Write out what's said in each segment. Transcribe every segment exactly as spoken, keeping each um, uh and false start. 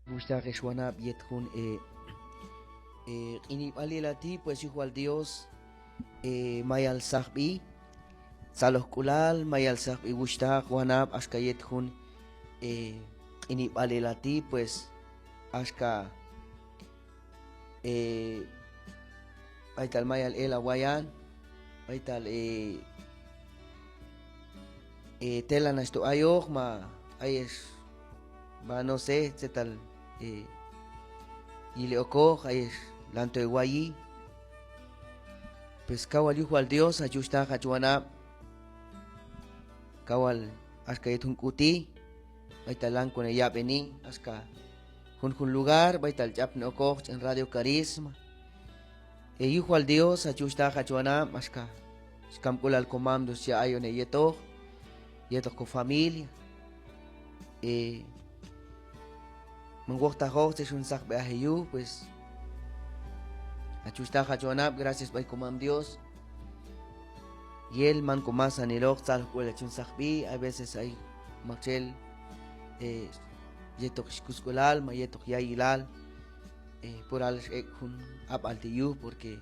Wuxhtaq ex wanab' yet jun, eh, eh, q'inib'alil a ti', pues, yuj wal Dios, eh, mayal saqb'i tzalojk'ulal, mayal saqb'i wuxhtaq wanab', axka yet jun, eh, q'inib'alil a ti', pues, axka, eh, b'aytal mayal el a wayan, b'aytal, eh, eh, telan axto ayok, ma ayex, ma no sé, tzetal, eh, yili okoq, ayex lanto e wayi. Pues kaw wal yuj wal Dios, hach wuxhtaq, hach wanab', kaw wal axka yet jun k'u ti', b'aytal lanan kon e yab'eni, axka junjun lugar, b'aytal ch'apni okoq ch'en Radio Carisma. E yuj wal Dios, hach wuxhtaq, hach wanab', axka skamk'ulal komam Dios chi ayon e yetoq, yetoq kofamilia. E, man wojtaqoq tzet xyun saqb'i aj e yuj, pues, hach wuxhtaq, hach wanab', gracias b'ay komam Dios. Yel man komasaniloq tzalojk'ulal chun saqb'i, a veces ay maktxel, eh, yetoq skusk'ulal ma yetoq yayilal, eh, pural xek' jun ab'al ti' yuj, porque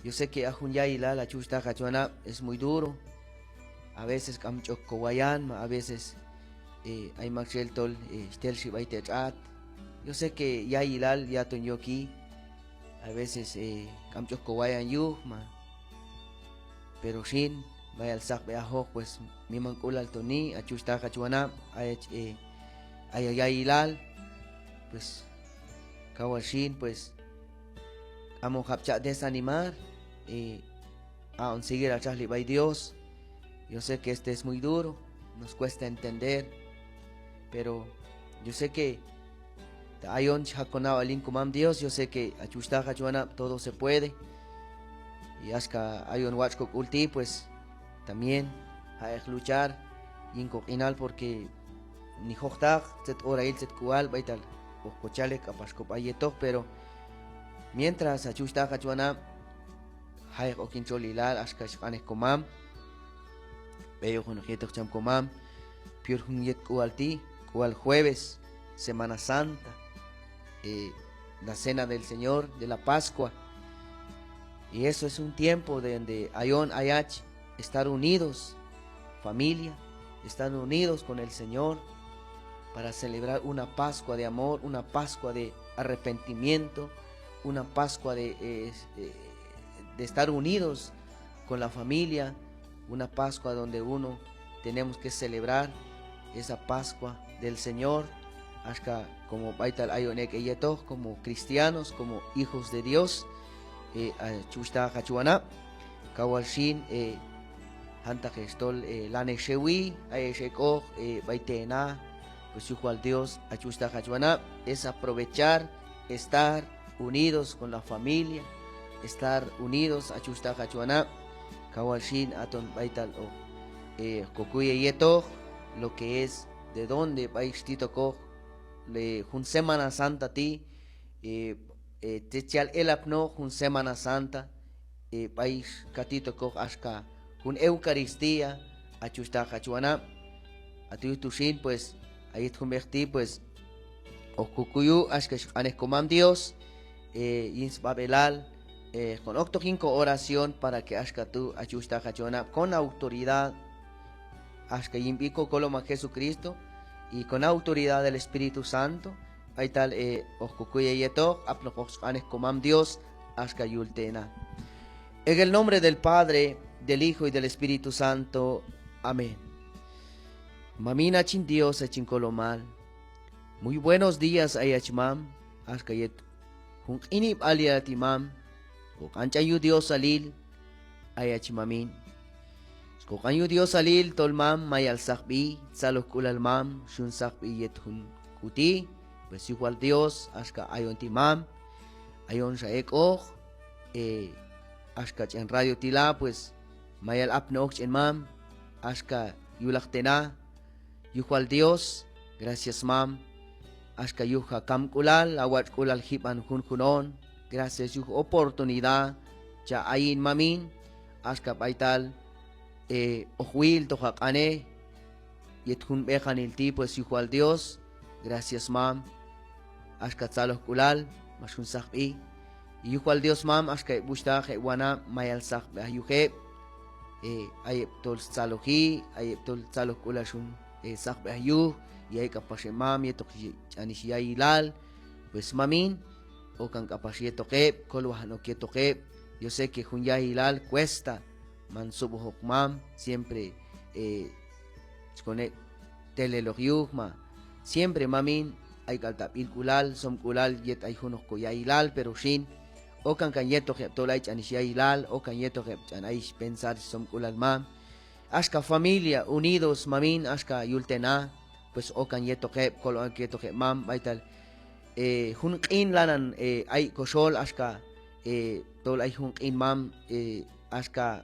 yo sé que a jun yayilal, hach wuxhtaq, hach wanab', es muy duro. A veces k'am ch'ok kowayan, ma a veces, eh, ay maktxel tol, eh, xtel xhi b'ay te tx'at. Yo sé que yayilal yaton yoki, a veces, eh, k'am ch'ok kowayan yuj, ma. Pero xin, mayal saqb'i ajoq, pues, mimank'ulal toni, hach wuxhtaq, hach wanab', ayach, eh, ay a yayilal, pues, kaw wal xin, pues, k'amoqab' cha' desanimar, eh, aq'on seguir a txajli b'ay Dios. Yo sé que este es muy duro, nos cuesta entender, pero yo sé que ta ayon chi jaq' konab'al yin komam Dios, yo sé que hach wuxhtaq, hach wanab', todo se puede. Y axka ayon watx' kok'ul ti', pues, también jaq'eq luchar yin koq'inal, porque ni jojtaq tzet orail, tzet k'ual b'aytal hoq kochalej k'apax kob'a yetoq, pero mientras, hach wuxhtaq, hach wanab', jaq'eq ok yin txolilal axka sq'anej komam. B'ey hoq junoq yetoq cham komam, peor jun yet k'ual ti', k'ual jueves, Semana Santa, eh, la Cena del Señor, de la Pascua. Y eso es un tiempo de donde ayon ayach estar unidos, familia, estar unidos con el Señor para celebrar una Pascua de amor, una Pascua de arrepentimiento, una Pascua de, eh, eh, de estar unidos con la familia, una Pascua donde uno tenemos que celebrar esa Pascua del Señor, axka como b'aytal ayon ek' e yetoq, como cristianos, como hijos de Dios, eh, hach wuxhtaq, hach wanab', kaw wal xin, eh, jantaq ex tol, eh, lan ex xewi, ayex ek'oq, eh, b'ay te na, pues yuj wal Dios, hach wuxhtaq, hach wanab', es aprovechar, estar unidos con la familia, estar unidos, hach wuxhtaq, hach wanab', kaw wal xin aton b'aytal hoq, eh, kokuy e yetoq lo que es de dónde b'ay xtit okoq, le jun Semana Santa ti', eh, eh, tzet chi yal elapnoq jun Semana Santa, eh, b'ay katit okoq axka jun Eucaristía, hach wuxhtaq, hach wanab'. Ato yuj tu' xin, pues, a yet jun b'eq ti', pues, hoq kokuyu' axka sq'anej komam Dios, eh, yin sb'ab'elal, eh, kon oktoq yin ko oración para que axka tu', hach wuxhtaq, hach wanab', con autoridad, axka yin sb'i Kokolomal Jesucristo, y con autoridad del Espíritu Santo, b'aytal, eh, hoq kokuy e yetoq, apnoqoq sq'anej komam Dios, axka yul te na. En el nombre del Padre, del Hijo y del Espíritu Santo. Amén. Mamin, hach hin Dios, hach hin Kolomal. Muy buenos días ayach, mam, axka yet jun q'inib'alil a ti', mam, koq'an ch'an yuj diosalil ayach, mamin. Koq'an yuj diosalil tol, mam, mayal saqb'i tzalojk'ulal, mam, xyun saqb'i yet jun k'u ti', pues yuj wal Dios, axka ayon ti', mam, ayon xa ek'oq, eh, axka ch'en radio ti' la, pues, mayal apni ok ch'en, mam, axka yulaq te na, yuj wal Dios, gracias, mam, axka yuj a kamk'ulal, a watx'k'ulal jib'an junjun on, gracias yuj oportunidad cha' ayin, mamin, axka b'aytal, eh, hoq wiltoq a q'anej yet jun b'eqanil ti', pues, yuj wal Dios, gracias, mam, axka tzalojk'ulal max jun saqb'i. Yuj wal Dios mam, axka heb' wuxhtaq, heb' wanab' mayal saqb'i aj yuj heb'. Eh, ay heb' tol stzaloji, ay heb' tol tzalojk'ulal xjun, eh, saqb'i aj yuj, y ay k'apax heb' mam yetoq ye-, ch'an ix ya'ilal. Pues mamin, okan k'apax yetoq heb', kolwajan ok yetoq heb'. Yo sé que jun ya'ilal cuesta, man sub'ojoq mam, siempre, eh, chi kon ek' teleloq yuj ma. Siempre mamin, ay k'al ta' b'ilk'ulal, somk'ulal yet ay junoq ko ya'ilal, pero xin, okan kan yetoq heb' tol ay ch'an ix ya'ilal, okan yetoq heb' ch'an ay ix pensar somk'ulal mam. Axka familia unidos mamin, axka yul te' na, pues okan yetoq heb', kolwajan ok yetoq heb' mam, b'aytal, eh, jun q'in lanan, eh, ay koxol, axka, eh, tol ay jun q'in mam, eh, axka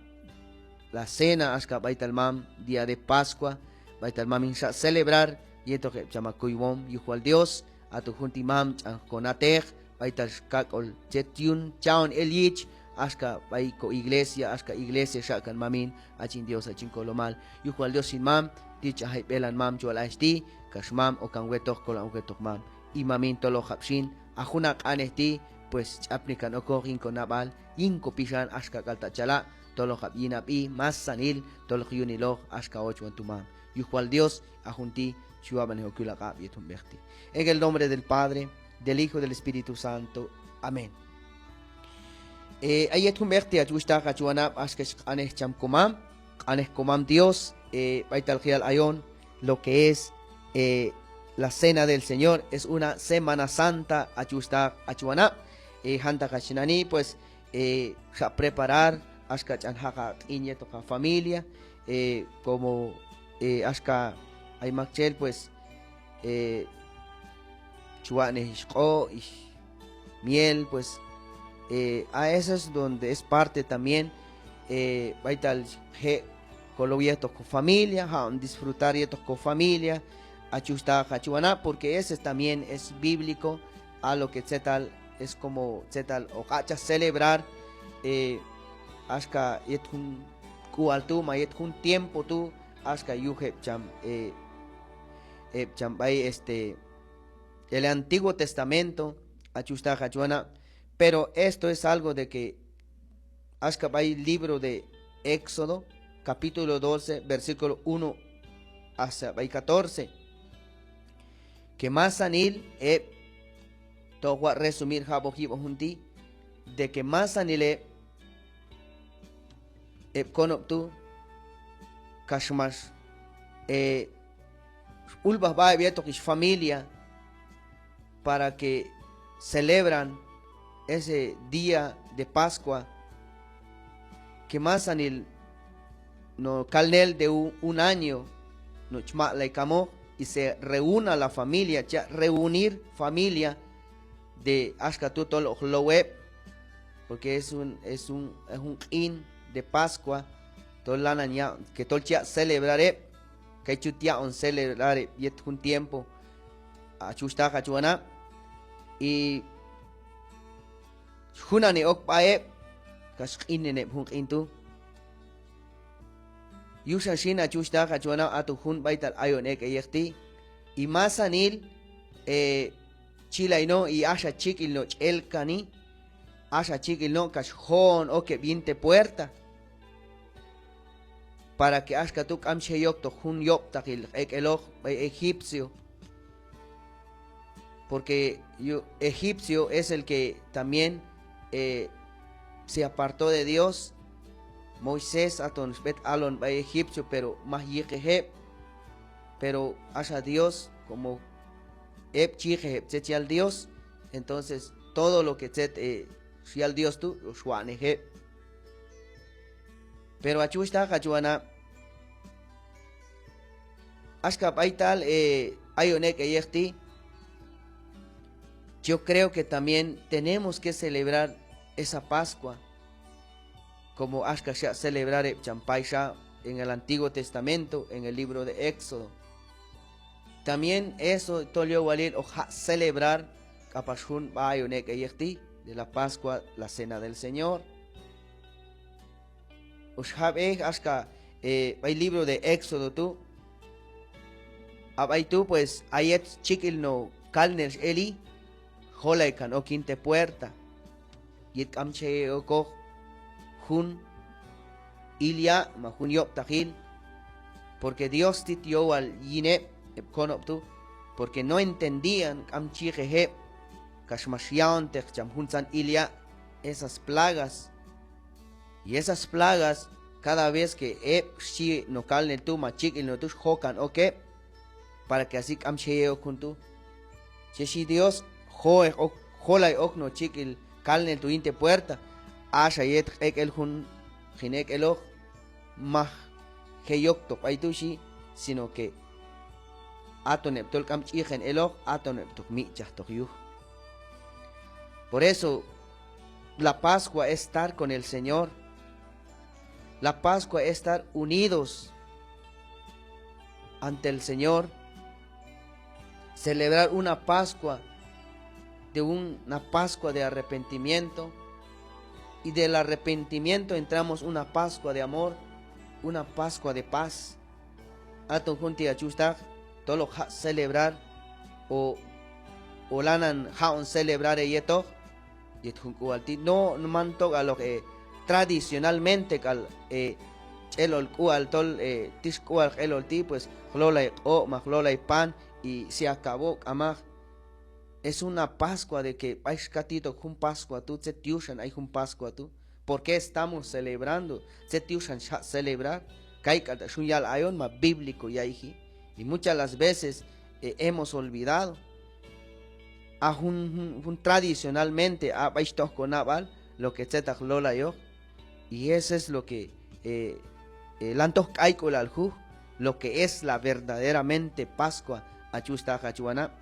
la cena, axka b'aytal mam, día de Pascua, b'aytal mamin xa celebrar yetoq heb' cham ha kuywom, yuj wal Dios, aton jun ti' mam ch'an ko natej, b'aytal xkak'ol tzet yun cha'on el yich, axka b'ay ko iglesia, axka iglesia xa kan mamin, hach hin Dios, hach hin kolomal, yuj wal Dios xin mam, ti' ch'an jay b'elan mam chi wal ayex ti', kax mam okan wetoq, kolwajan ok wetoq mam. Y mamin, tol ojab' xin, a jun ha q'anej ti', pues ch'apni kan okoq yin ko nab'al, yin ko pixan, axka k'al ta' chala', tol ojab' yin ha b'i masanil, tol hoq yuniloq axka ochwan tu' mam. Yuj wal Dios, a jun ti' chi wab'anej ok yul ha q'ab' yet jun b'eq ti'. En el nombre del Padre, del Hijo, del Espíritu Santo. Amén. Eh, a yet jun b'eq ti' hach wuxhtaq, hach wanab', axka xq'anej cham komam, q'anej komam Dios, eh, b'aytal hoq yal ayon lo que es, eh, la Cena del Señor, es una Semana Santa, hach wuxhtaq, hach wanab', eh, jantaq hach nani, pues, eh, xa preparar, axka ch'an jaq' ha q'in yetoq ha familia, eh, como, eh, axka ay maktxel, pues, eh, chi watx'nej ix q'o', ix miel, pues, eh, a eso es donde es parte también, eh, b'aytal je' kolow yetoq ko familia, ja'on disfrutar yetoq ko familia, hach wuxhtaq, hach wanab', porque ese también es bíblico, a lo que tzetal es como tzetal hoq aq'chaj celebrar, eh, axka yet jun k'ual tu', ma yet jun tiempo tu', axka yuj heb' cham, eh, heb' cham b'ay, este, el Antiguo Testamento, hach wuxhtaq, hach wanab', pero esto es algo de que axka b'ay libro de Éxodo, capítulo doce, versículo uno hasta b'ay catorce. Que masanil heb', to hoq waq' resumir jab'oq yib'an jun ti', de que masanil heb', heb' konob' tu', kax max, eh, x'ulb'aj sb'a heb' yetoq ix familia, para que celebran ese día de Pascua, que masanil no' kalnel de un, un año, no' chi maq'lay kamoq, y se reúna la familia, cha' reunir familia de axka tu' tol hoq low heb', porque es un, es un, es un q'in de Pascua, tol lanan ya', que tol chi yaq' celebrar heb', kay chi yut yaq'on celebrar heb' yet jun tiempo, hach wuxhtaq, hach wanab', y junani ok sb'a heb', kax q'inlen heb' jun q'in tu'. Yuxan xin, hach wuxhtaq, hach wanab', aton jun b'aytal ayon ek' eyek ti', y masanil, eh, chi lay no', y axa chik'il no' ch'el kani, axa chik'il no' kax jo'on ok heb' yin te' puerta, para que axka tu' k'am chi je' yoktoq jun yob'taqil ek'eloq b'ay egipcio, porque yu-, egipcio es el que también, eh, se apartó de Dios. Moisés aton xb'et alon b'ay egipcio, pero maj yiqej heb', pero axa Dios, como heb' chi yiqej heb' tzet chi yal Dios, entonces todo lo que tzet, eh, xyal Dios tu', xwa'nej heb'. Pero hach wuxhtaq, hach wanab', axka b'aytal, eh, ayon ek' eyek ti', yo creo que también tenemos que celebrar esa Pascua, como axka xyaq' celebrar heb' cham payxa en el Antiguo Testamento, en el libro de Éxodo. También eso tol yowalil hoq jaq' celebrar k'apax jun b'a ayon ek' eyek ti', de la Pascua, la Cena del Señor. Hoq xjab'ej axka, eh, b'ay libro de Éxodo tu'. A b'ay tu', pues, a yet chik'il no' kalnel x'eli, jolay kan ok yin te' puerta, yet k'am chi je' okoq jun ilya' ma jun yob'taqil, porque Dios tit yowal yin heb', heb' konob' tu', porque no entendían, k'am chi yiqej heb', kax max ya'onteq cham juntzan ilya', esas plagas. Y esas plagas, cada vez que heb' xchi no' kalnel tu' ma chik'il no' tu', xjo kan ok heb', para que así k'am chi je' ok jun tu'. Chi xhi Dios, joeq ok, jolay ok no' chik'il kalnel tu' yin te' puerta. Axa yet q'eq el jun hin ek' eloq, maj je' yoktoq b'ay tu' xhi, sino que haton heb' tol k'am ch'iqen eloq, haton heb' toq mitx'chajtoq yuj. Por eso, la Pascua es estar con el Señor. La Pascua es estar unidos ante el Señor. Celebrar una Pascua, de una Pascua de arrepentimiento. Y del arrepentimiento entramos una Pascua de amor, una Pascua de paz. Haton jun ti' hach wuxhtaq, tol hoq jaq' celebrar o, o lanan jaq'on celebrar heyetoq yet jun k'ual ti'. No, man tok'aloq, eh, tradicionalmente k'al, eh, ch'el ol k'ual tol, eh, tix k'ual elol ti', pues, hoq lolay q'oq' ma hoq lolay pan y se acabó, k'amaq. Es una Pascua de que b'ay xka titoq jun Pascua tu', tzet yuxan ay jun Pascua tu'. ¿Por qué estamos celebrando? Tzet yuxan xjaq' celebrar. Kayk'al ta' xyun yal ayon ma bíblico yayji. Y muchas las veces, eh, hemos olvidado. A jun, jun, jun tradicionalmente a b'ay xtoj konab'al lo que tzetaq lolayoq. Y eso es lo que, eh, eh, lan toj k'ayk'ulal juj, lo que es la verdaderamente Pascua, hach wuxhtaq, hach wanab',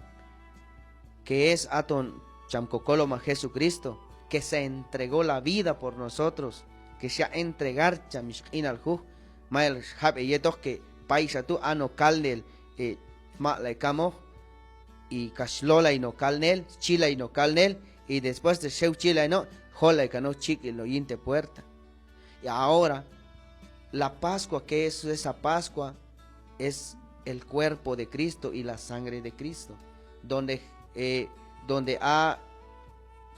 que es haton cham Kokoloma Jesucristo, que se entregó la vida por nosotros, que xyaq' entregar cham sq'inal juj. Mayal xjab' heyetoq que payxa tu' a no' kalnel, eh, maq'lay kamoq, y kax lolay no' kalnel, chilay no' kalnel, y después de xew chilay no', jolay kan no' chik'il no' yin te' puerta. Y ahora, la Pascua, ¿qué es esa Pascua? Es el cuerpo de Cristo y la sangre de Cristo. Donde, eh, donde a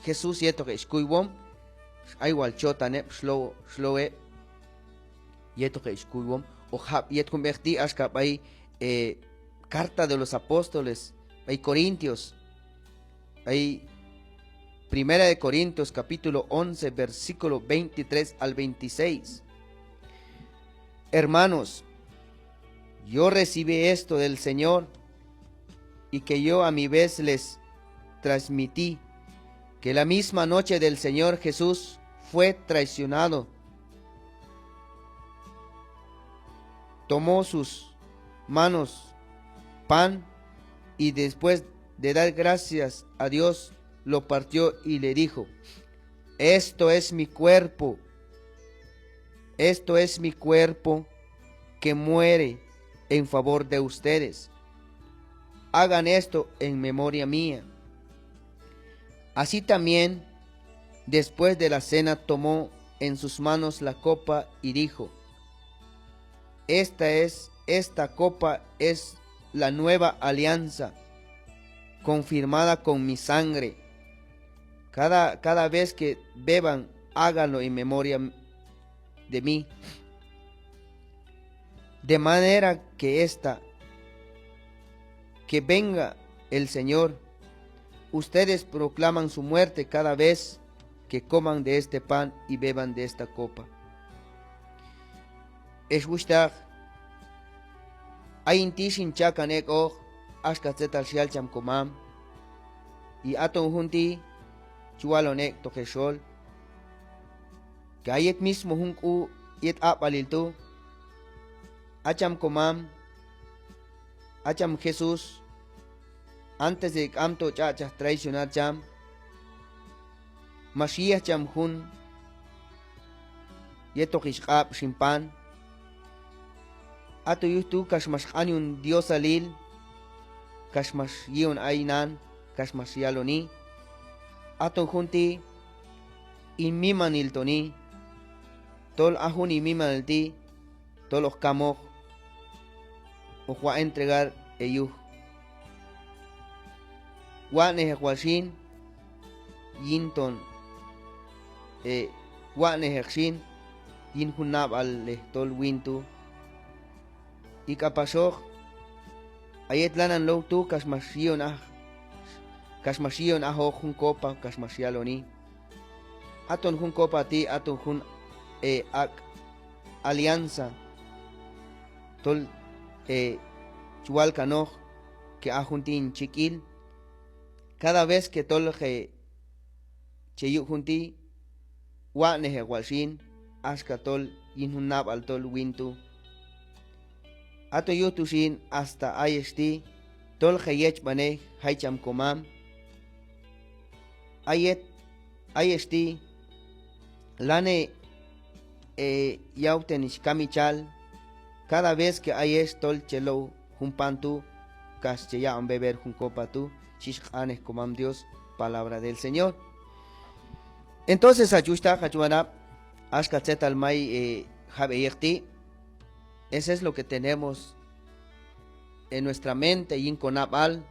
Jesús yetoq heb' xkuywom, ay wal chotan heb', xlow, xlow heb' yetoq heb' xkuywom. Hoq jab' yet jun b'eq ti' axka b'ay, eh, carta de los apóstoles, b'ay Corintios. Ahí, Primera de Corintios, capítulo once, versículo veintitrés al veintiséis. Hermanos, yo recibí esto del Señor y que yo a mi vez les transmití, que la misma noche del Señor Jesús fue traicionado, tomó sus manos pan y después de dar gracias a Dios, lo partió y le dijo: "Esto es mi cuerpo, esto es mi cuerpo que muere en favor de ustedes. Hagan esto en memoria mía". Así también, después de la cena, tomó en sus manos la copa y dijo: "Esta es, esta copa es la nueva alianza, confirmada con mi sangre. Cada, cada vez que beban, háganlo en memoria de mí". De manera que esta, que venga el Señor, ustedes proclaman su muerte cada vez que coman de este pan y beban de esta copa. Ex wuxhtaq, ayin ti' xin chakan ek'oq axka tzetal xyal cham komam. Y aton jun ti' chi walon ek'toq ex xol, que a yet mismo jun k'u yet aq'b'alil tu', a cham komam, a cham Jesús, antes de k'amto ch'aq'chaj traicionar cham, max yi'aj cham jun yetoq ix q'ab' xin pan. Ato yuj tu' kax max q'an yun diosalil, kax max yi'on ay nan, kax max yaloni: "Aton jun ti' hin mimanil toni, tol a jun hin mimanil ti' tol hoq kamoq, hoq waq' entregar heyuj. Watx'nej ek' wal xin, yin ton, e, watx'nejeq xin yin jun nab'alej tol win tu'. Y k'apaxoq, a yet lanan low tu' kax max yi'on aj, kax max yi'on ajoq jun copa, kax max yaloni: Aton jun copa ti', aton jun, e, ak' alianza tol, e, chi wal kanoq que a jun ti' hin chik'il. Cada vez que tol hoq, e, che yuj jun ti', watx'nejeq wal xin axka tol yin jun nab'al tol win tu'. Aton yuj tu xin hasta ayex ti' tol heyechb'anej jay cham komam. A yet, ayex ti' lanej, e, yawten ix kamichal cada vez que ayex tol che low jun pan tu' kax che yaq'on beber jun copa tu', xhi sq'anej komam Dios, palabra del Señor. Entonces, hach wuxhtaq, hach wanab', axka tzetal may, e, jab'eyeq ti', eso es lo que tenemos en nuestra mente, yin konab'al,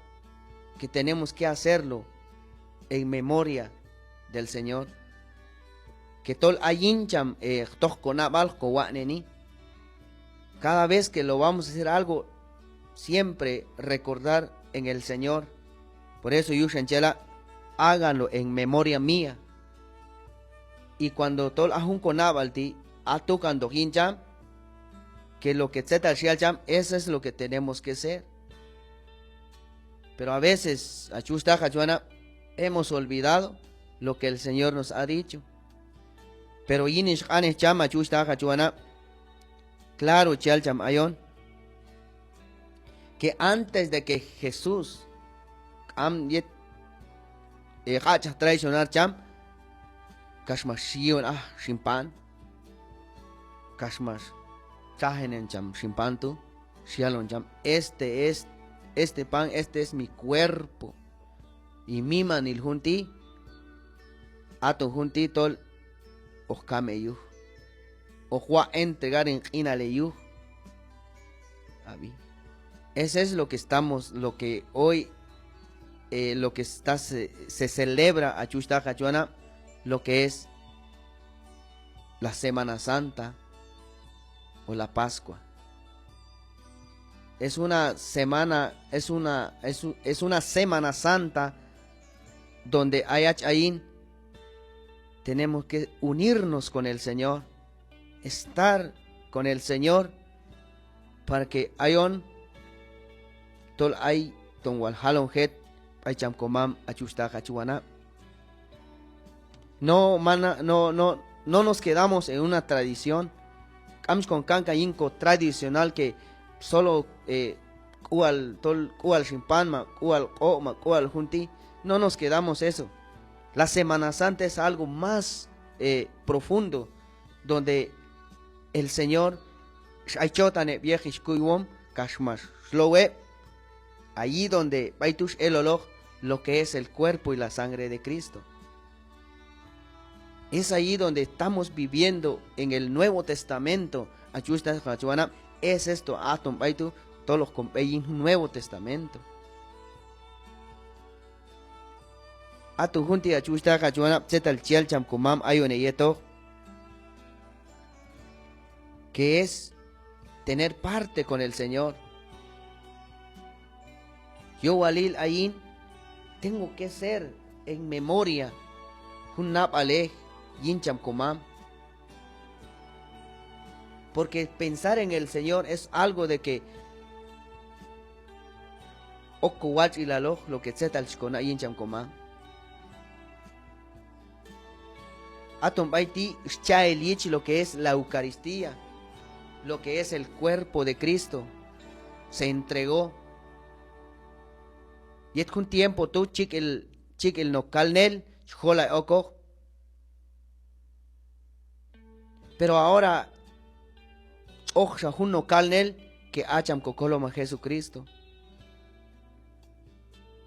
que tenemos que hacerlo en memoria del Señor. Que tol a yin cham, e, toj konab'al kowatx'neni. Cada vez que lo vamos a hacer algo, siempre recordar en el Señor. Por eso yuxan chela', háganlo en memoria mía. Y cuando tol a jun konab'al ti' a tukantoq yin cham, que lo que tzetal xyal cham, eso es lo que tenemos que ser. Pero a veces, hach wuxhtaq, hach wanab', hemos olvidado lo que el Señor nos ha dicho. Pero yin sq'anej cham, hach wuxhtaq, hach wanab', claro chi yal cham ayon que antes de que Jesús k'am yet, e, q'aq'chaj traicionar cham, kax max yi'on aj xin pan, kax max txajenen cham xin pan tu', xyalon cham: Este es, este pan, este es mi cuerpo. Y mimanil jun ti', aton jun ti' tol hoq kam heyuj, hoq waq' entregar hin q'inal heyuj. Ab'i. Eso es lo que estamos, lo que hoy, e, lo que está, se, se celebra, hach wuxhtaq, hach wanab', lo que es la Semana Santa o la Pascua. Es una semana, es una, es u-, es una Semana Santa donde ayach ayin tenemos que unirnos con el Señor, estar con el Señor, para que ayon tol ay ton wal jalon jet b'ay cham komam, hach wuxhtaq, hach wanab'. No, mana-, no, no, no nos quedamos en una tradición. K'am chi kon kankan yin ko tradicional que solo, e, k'ual tol, k'ual xin pan, ma k'ual q'oq', ma k'ual jun ti'. No nos quedamos eso. La Semana Santa es algo más, e, profundo, donde el Señor x'ay chotan heb' yetoq skuywom kax max low heb', allí donde b'ay tu' x'eloloq lo que es el cuerpo y la sangre de Cristo. Es allí donde estamos viviendo en el Nuevo Testamento, hach wuxhtaq, hach wanab', es esto, aton b'ay tu' tol hoq kon b'ey yin Nuevo Testamento. Aton jun ti', hach wuxhtaq, hach wanab', tzetal chi yal cham komam ayon heyetoq, que es tener parte con el Señor. Yowalil ayin, tengo que ser en memoria jun nab'alej yin cham komam. Porque pensar en el Señor es algo de que ok kowatx'ilaloq lo que tzetal chi kona' yin cham komam. Aton b'ay ti' xcha el yich lo que es la Eucaristía, lo que es el cuerpo de Cristo. Se entregó. Yet jun tiempo tu' chik'il, chik'il no' kalnel chi jolay okoq. Pero ahora tx'oqxa jun no' kalnel que a cham Kokolomaj Jesucristo.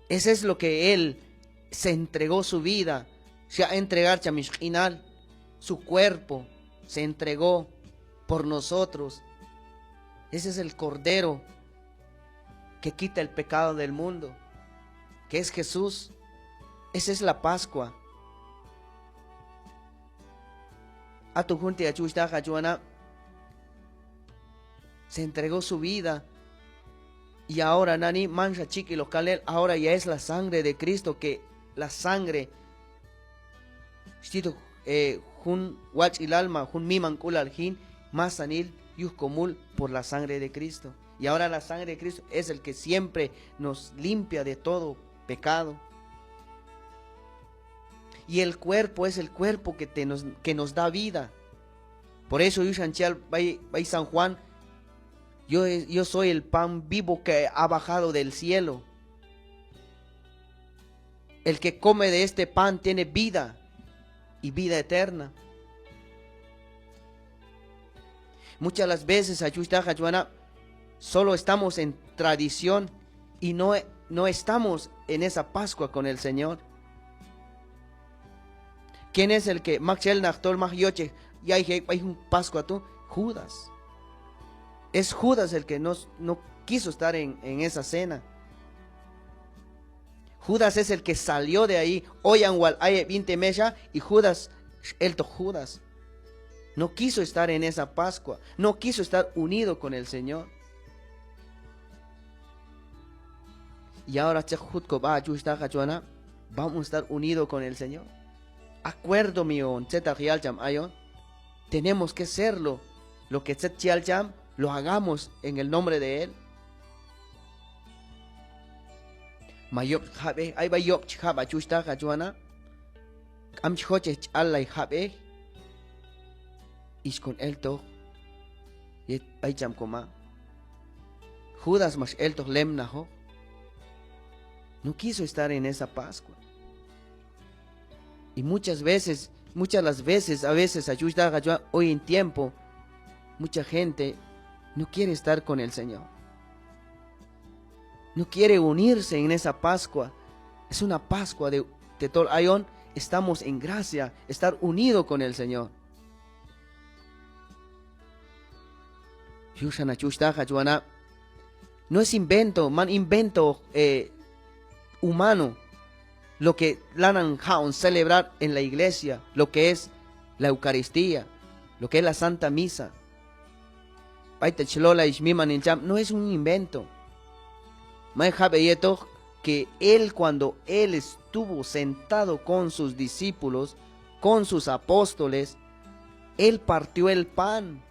Eso es lo que él se entregó su vida, xyaq' entregar cham sq'inal, su cuerpo se entregó por nosotros. Ese es el Cordero que quita el pecado del mundo, que es Jesús. Esa es la Pascua. Haton jun ti' hach wuxhtaq, hach wanab', se entregó su vida. Y ahora nani manxa chik'iloq kanel, ahora ya es la sangre de Cristo, que la sangre xtitoq, eh, jun watx'ilal ma jun mimank'ulal jin masanil yuj komul por la sangre de Cristo. Y ahora la sangre de Cristo es el que siempre nos limpia de todo pecado. Y el cuerpo es el cuerpo que te nos, que nos da vida. Por eso yuxan chi yal b'ay, b'ay San Juan: "Yo, yo soy el pan vivo que ha bajado del cielo. El que come de este pan tiene vida y vida eterna". Muchas las veces, hach wuxhtaq, hach wanab', solo estamos en tradición y no, no estamos en esa Pascua con el Señor. ¿Quién es el que maktxel naq tol maj yochej yayji ek' b'ay jun Pascua tu'? Judas. Es Judas el que no, no quiso estar en, en esa cena. Judas es el que salió de ahí. Oyan wal ay heb' yin te' mexha, y Judas, eltoq Judas. No quiso estar en esa Pascua. No quiso estar unido con el Señor. Y ahora tzet jut kob'a, hach wuxhtaq, hach wanab', vamos a estar unido con el Señor. Acuerdo mi on, tzetal yal cham ayon. Tenemos que serlo. Lo que tzet chi yal cham, lo hagamos en el nombre de Él. Ma yob' chi jab'ej, ay b'ay yob' chi jab', hach wuxhtaq, hach wanab'. K'am chi jochej chi allay jab'ej. Ix kon eltoq yet b'ay cham komam. Judas max eltoq lemnajoq. No quiso estar en esa Pascua. Y muchas veces, muchas las veces, a veces, hach wuxhtaq, hach wanab', hoy en tiempo, mucha gente no quiere estar con el Señor. No quiere unirse en esa Pascua. Es una Pascua de, de tol ayon, estamos en gracia, estar unido con el Señor. Yuxan, hach wuxhtaq, hach wanab', no es invento, man invento, eh, humano, lo que lanan ja'on celebrar en la iglesia, lo que es la Eucaristía, lo que es la Santa Misa. B'aytal chi lolay ix mimanil cham, no es un invento. May jab'e yetoq que él, cuando él estuvo sentado con sus discípulos, con sus apóstoles, él partió el pan.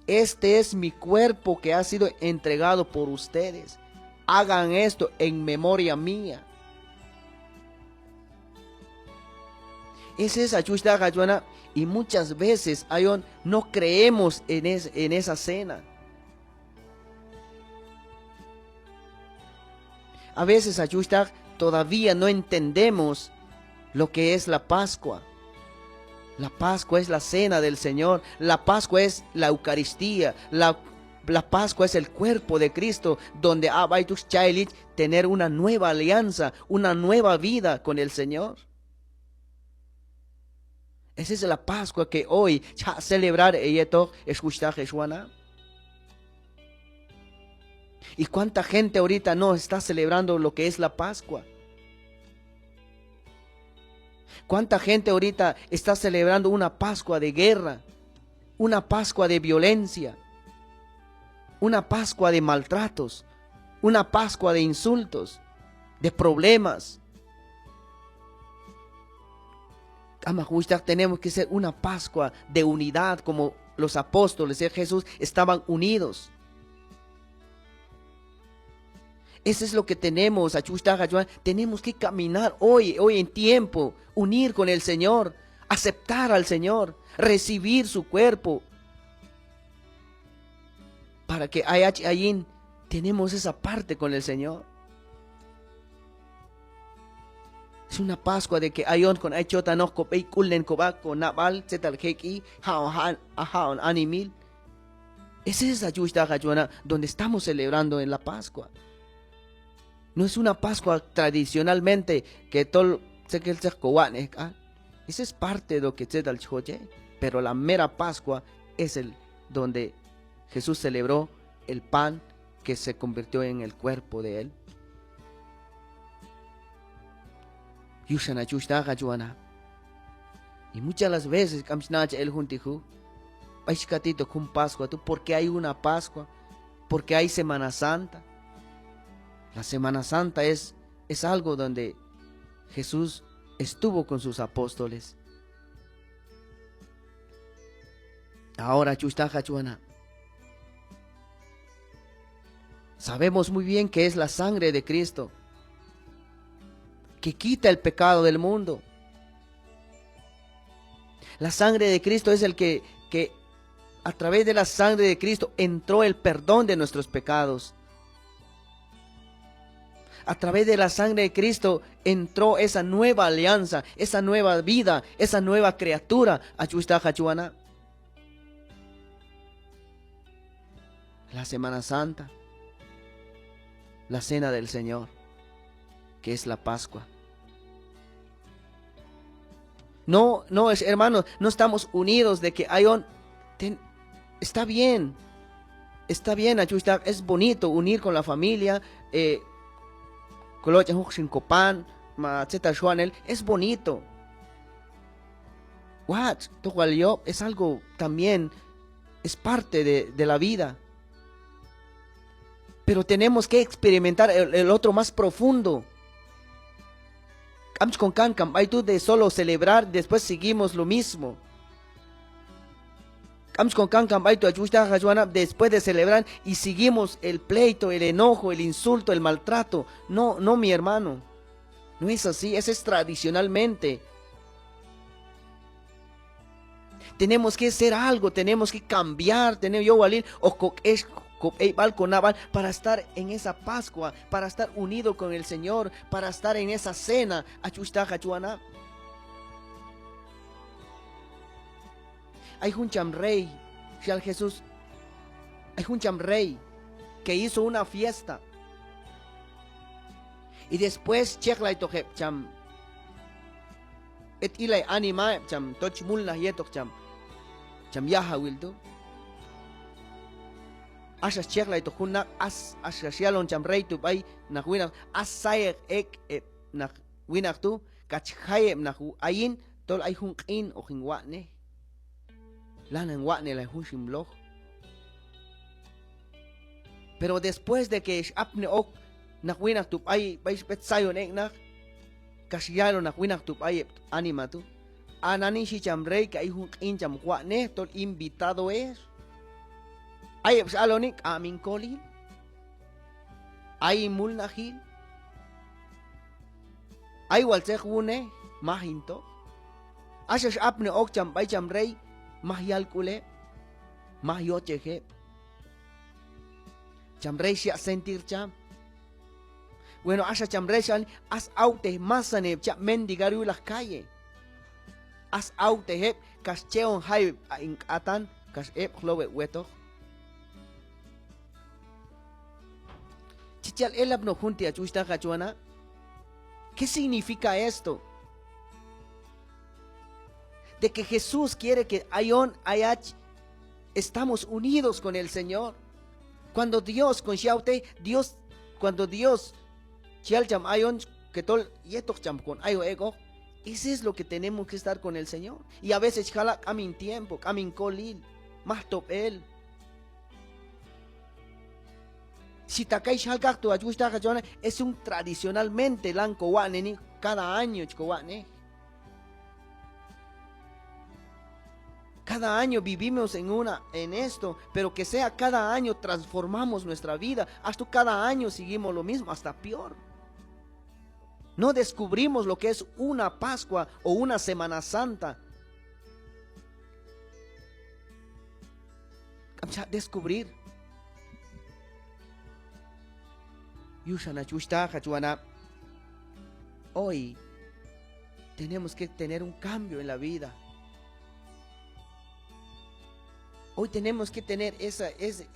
"Este es mi cuerpo que ha sido entregado por ustedes. Hagan esto en memoria mía". Ese es, hach wuxhtaq, hach wanab', y muchas veces ayon no creemos en es-, en esa cena. A veces, hach wuxhtaq, todavía no entendemos lo que es la Pascua. La Pascua es la cena del Señor. La Pascua es la Eucaristía. La, la Pascua es el cuerpo de Cristo, donde ha b'ay tu' xcha'elik tener una nueva alianza, una nueva vida con el Señor. Esa es la Pascua que hoy cha' celebrar heyetoq, hex wuxhtaq, hex wanab'. ¿Y cuánta gente ahorita no está celebrando lo que es la Pascua? ¿Cuánta gente ahorita está celebrando una Pascua de guerra, una Pascua de violencia, una Pascua de maltratos, una Pascua de insultos, de problemas? K'amaq, wuxhtaq, tenemos que ser una Pascua de unidad, como los apóstoles de Jesús estaban unidos. Eso es lo que tenemos, hach wuxhtaq, hach wanab'. Tenemos que caminar hoy, hoy en tiempo, unir con el Señor, aceptar al Señor, recibir su cuerpo, para que ayach ayin tenemos esa parte con el Señor. Es una Pascua de que ayon kon ay chotanoq kob'eyk'ulnen kob'a, konab'al, tzetal jek'i, ja'on, ja'on, ja'on animahil. Ese es, hach wuxhtaq, hach wanab', donde estamos celebrando en la Pascua. No es una Pascua tradicionalmente que tol tzekel tzet kowatx'nej k'al. Ese es parte de lo que tzetal chi jochej. Pero la mera Pascua es el donde Jesús celebró el pan que se convirtió en el cuerpo de él. Yuxan, hach wuxhtaq, hach wanab'. Y muchas las veces k'am chi nachaj el jun ti' juj b'ay chi katitoq jun Pascua tu', porque hay una Pascua, porque hay Semana Santa. La Semana Santa es, es algo donde Jesús estuvo con sus apóstoles. Ahora, hach wuxhtaq, hach wanab', sabemos muy bien que es la sangre de Cristo que quita el pecado del mundo. La sangre de Cristo es el que, que a través de la sangre de Cristo entró el perdón de nuestros pecados. A través de la sangre de Cristo entró esa nueva alianza, esa nueva vida, esa nueva criatura. Hach wuxhtaq, hach wanab'. La Semana Santa, la Cena del Señor, que es la Pascua. No, no, es, hermanos, no estamos unidos de que ayon, ten-, está bien, está bien, hach wuxhtaq, es bonito unir con la familia, eh, koloch'an junoq xin kopan, ma tzetal xwanel, es bonito. Watx', tok wal yob', es algo también, es parte de, de la vida. Pero tenemos que experimentar el, el otro más profundo. K'am chi kon kankan b'ay tu' de solo celebrar, después seguimos lo mismo. K'am chi kon kankan b'ay tu', hach wuxhtaq, hach wanab', después de celebrar y seguimos el pleito, el enojo, el insulto, el maltrato. No, no, mi hermano. No es así, eso es tradicionalmente. Tenemos que hacer algo, tenemos que cambiar, tenemos yowalil hoq kok'ex kob'eyb'al, konab'al, para estar en esa Pascua, para estar unido con el Señor, para estar en esa cena. Hach wuxhtaq, hach wanab'. Ay jun cham rey, xyal Jesús, ay jun cham rey que hizo una fiesta. Y después cheqlaytoq heb' cham b'et ilay anima, heb' cham tol chi mulnaj yetoq cham, cham yajawil tu'. Axa cheqlaytoq jun naq, as, axa xyalon cham rey tu' b'ay naq winaq: As sayek ek' heb' naq winaq tu', kax jay heb' naq ayin tol ay jun q'in hoq hin watx'nej. Lanan watx'nelay jun xin mloj. Pero después de que x'apni ok naq winaq tu' b'ay, b'ay xb'et sayon ek' naq, kax yalon naq winaq tu' b'ay heb' anima tu': A nani, xhi cham rey, que ay jun q'in cham hoq watx'nej tol invitado ex. Ay heb' x'aloni: K'am hin kolil, ay hin mulnajil, ay wal tzet wunej, maj hin toj. Axa x'apni ok cham b'ay cham rey, maj yal k'ul heb', maj yochej heb'. Cham rey xyaq' sentir cham. Bueno, axa cham rey x'aloni: As awtej masanil heb' chi yaq' mendigar yulaq calle. As awtej heb' kax che'on jayeb' hin k'atan kax eb'oq low heb' wetoq. Chi chal elapnoq jun ti', hach wuxhtaq, hach wanab'. ¿Qué significa esto? De que Jesús quiere que ayon ayach estamos unidos con el Señor. Cuando Dios, kon xyawtej, Dios, cuando Dios chi yal cham ayon que tol yetoq cham kon ayok ek'oq, eso es lo que tenemos que estar con el Señor. Y a veces chi jala': K'am hin tiempo, k'am hin kolil, maj tob'el. Si ta kay xal kaqtu', hach wuxhtaq, hach wanab', es un tradicionalmente lan kowatx'neni, cada año chi kowatx'nej. Cada año vivimos en una, en esto, pero que sea cada año transformamos nuestra vida, hasta cada año seguimos lo mismo, hasta peor. No descubrimos lo que es una Pascua o una Semana Santa. K'am cha' descubrir. Yuxan, hach wuxhtaq, hach wanab', hoy tenemos que tener un cambio en la vida. Hoy tenemos que tener esa, ese,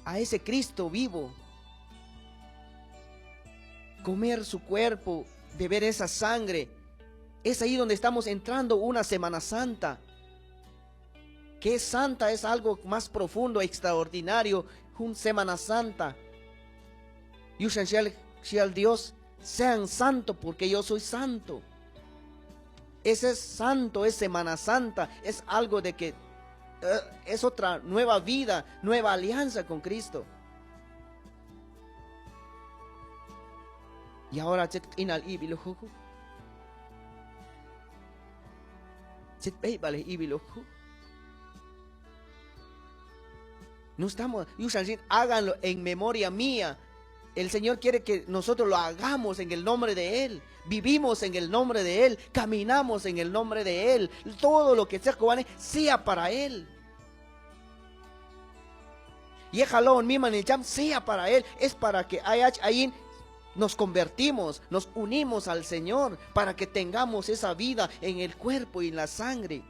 a ese Cristo vivo. Comer su cuerpo, beber esa sangre. Es ahí donde estamos entrando una Semana Santa. Que santa es algo más profundo, extraordinario, jun Semana Santa. Yuxan xyal, xyal Dios: Sean santo porque yo soy santo. Ese es santo, es Semana Santa, es algo de que, eh, es otra nueva vida, nueva alianza con Cristo. Y ahora, tzet q'inal ib'il ok juj, tzet b'eyb'alej ib'il ok juj. No estamos, yuxan xin, háganlo en memoria mía. El Señor quiere que nosotros lo hagamos en el nombre de Él. Vivimos en el nombre de Él. Caminamos en el nombre de Él. Todo lo que sea, sea para Él. Yek jalon mimanil cham, sea para Él. Es para que ayach ayin nos convertimos, nos unimos al Señor, para que tengamos esa vida en el cuerpo y en la sangre.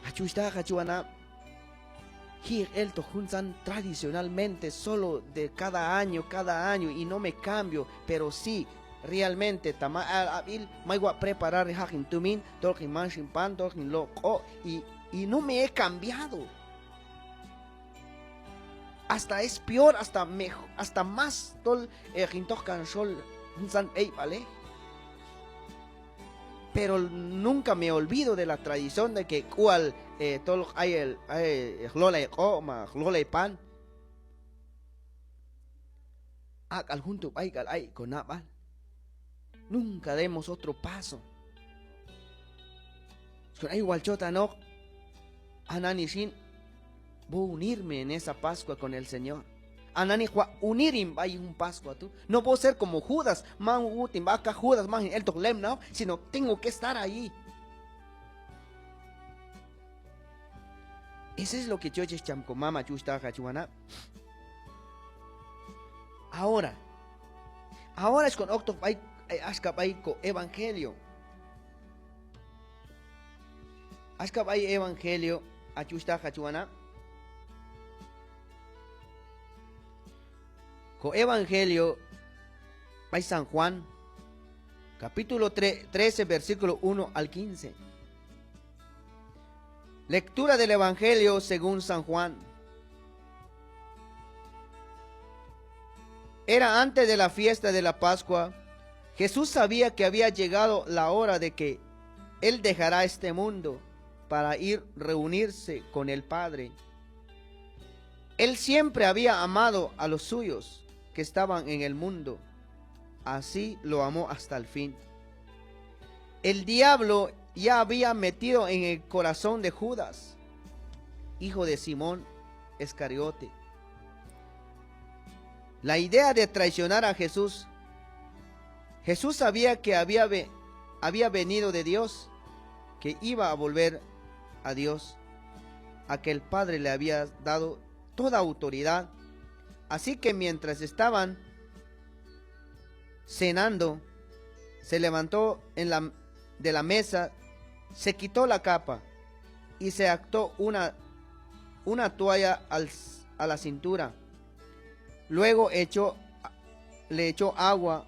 Hach wuxhtaq, hach wanab', jiq eltoq juntzan tradicionalmente, solo de cada año, cada año, y no me cambio, pero sí, realmente, ta may al ab'il, may waq' preparar hin jaq hin tumin, tol hin man xin pan, tol hin loq' q'o', y, y no me he cambiado. Hasta es peor, hasta mejo-, hasta más tol, eh, hin toj kan xol juntzan b'eyb'alej. Pero nunca me olvido de la tradición de que k'ual, eh, tol ay el, ay, eh, jlolay q'o' ma jlolay pan, ak'al jun tu' b'ay k'al ay ko nab'al. Nunca demos otro paso. Xkon ay wal chotanoq, a nani xin, voy a unirme en esa Pascua con el Señor. A nani waq' unir hin b'a yin jun Pascua tu'. No puedo ser como Judas, man wut hin b'a kaq Judas, man hin eltoq lemnajoq, sino tengo que estar allí. Eso es lo que chi yochej cham ko mam, hach wuxhtaq, hach wanab'. Ahora, ahora xkon oktoq b'ay, eh, axka b'ay ko evangelio. Axka b'ay evangelio, hach wuxhtaq, hach wanab'. Ko evangelio b'ay San Juan, capítulo tre-, trece, versículo uno al quince. Lectura del Evangelio según San Juan. Era antes de la fiesta de la Pascua. Jesús sabía que había llegado la hora de que Él dejara este mundo para ir reunirse con el Padre. Él siempre había amado a los suyos que estaban en el mundo. Así lo amó hasta el fin. El diablo ya había metido en el corazón de Judas, hijo de Simón Iscariote, la idea de traicionar a Jesús. Jesús sabía que había ve-, había venido de Dios, que iba a volver a Dios, a que el Padre le había dado toda autoridad. Así que mientras estaban cenando, se levantó en la, de la mesa, se quitó la capa y se ató una, una toalla al, a la cintura. Luego echó, le echó agua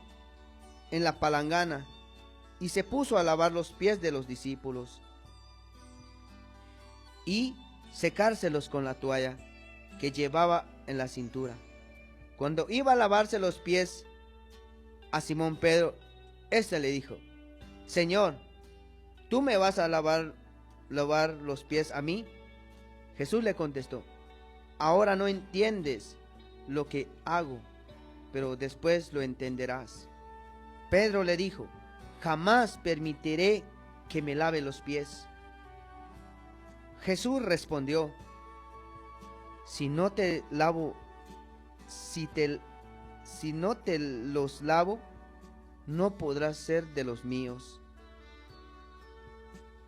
en la palangana y se puso a lavar los pies de los discípulos y secárselos con la toalla que llevaba en la cintura. Cuando iba a lavarse los pies a Simón Pedro, éste le dijo: "Señor, ¿tú me vas a lavar, lavar los pies a mí?". Jesús le contestó: "Ahora no entiendes lo que hago, pero después lo entenderás". Pedro le dijo: "Jamás permitiré que me lave los pies". Jesús respondió: "Si no te lavo, si te, si no te los lavo, no podrás ser de los míos".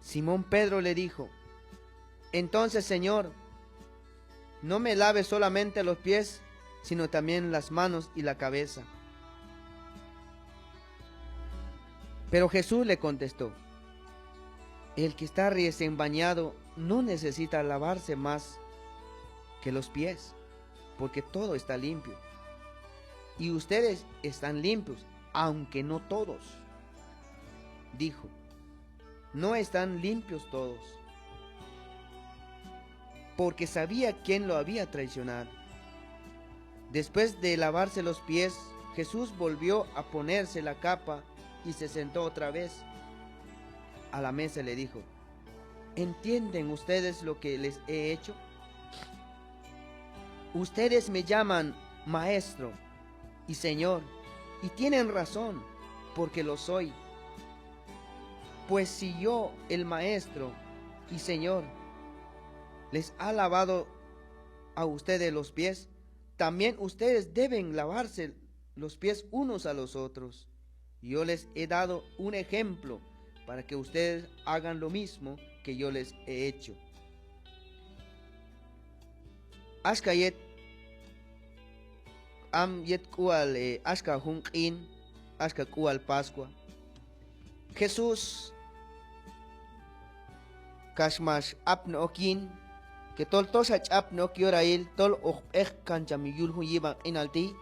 Simón Pedro le dijo: "Entonces, Señor, no me laves solamente los pies, sino también las manos y la cabeza". Pero Jesús le contestó: "El que está recién bañado no necesita lavarse más que los pies, porque todo está limpio. Y ustedes están limpios, aunque no todos". Dijo: "No están limpios todos", porque sabía quién lo había traicionado. Después de lavarse los pies, Jesús volvió a ponerse la capa y se sentó otra vez a la mesa y le dijo: ¿Entienden ustedes lo que les he hecho? Ustedes me llaman maestro y señor, y tienen razón, porque lo soy. Pues si yo, el maestro y señor, les ha lavado a ustedes los pies, también ustedes deben lavarse los pies unos a los otros. Yo les he dado un ejemplo para que ustedes hagan lo mismo que yo les he hecho. Axka yet, am yet k'ual, eh, axka jun q'in, axka k'ual Pascua. Jesús kax max apni ok yin, que tol toxa ch'apni ok yorail tol hoq b'eqkan cham yul jun yib'an q'inal ti',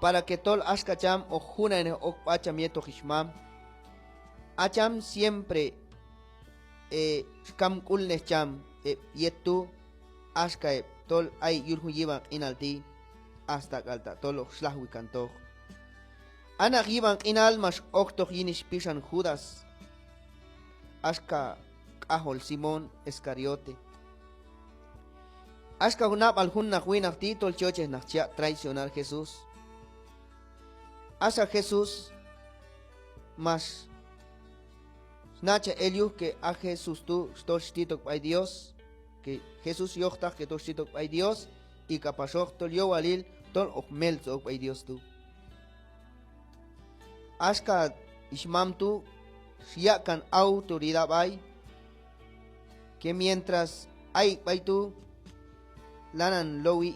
para que tol axka cham hoq junannej ok sb'a cham yetoq ix mam. A cham siempre, eh, kamk'ulnej cham, eh, heb' yet tu', axka heb' tol ay yul jun yib'an q'inal ti', hasta k'al ta' tol hoq xlajwi kantoq. A naq yib'an q'inal max oktoq yin ix pixan Judas, axka k'ajol Simón Iscariote. Axka nab'al jun naq winaq ti' tol chi yochej naq chi yaq' traicionar Jesús. Axa Jesús max nachaj el yuj que a Jesús tu' tol xtit ok b'ay Dios, que Jesús yojtaq que tol xtit ok b'ay Dios, y k'apaxoq tol yowalil tol hoq meltzoj ok b'ay Dios tu'. Axka ix mam tu' xyaq' kan autoridad b'ay, que mientras ayek' b'ay tu' lanan lowi,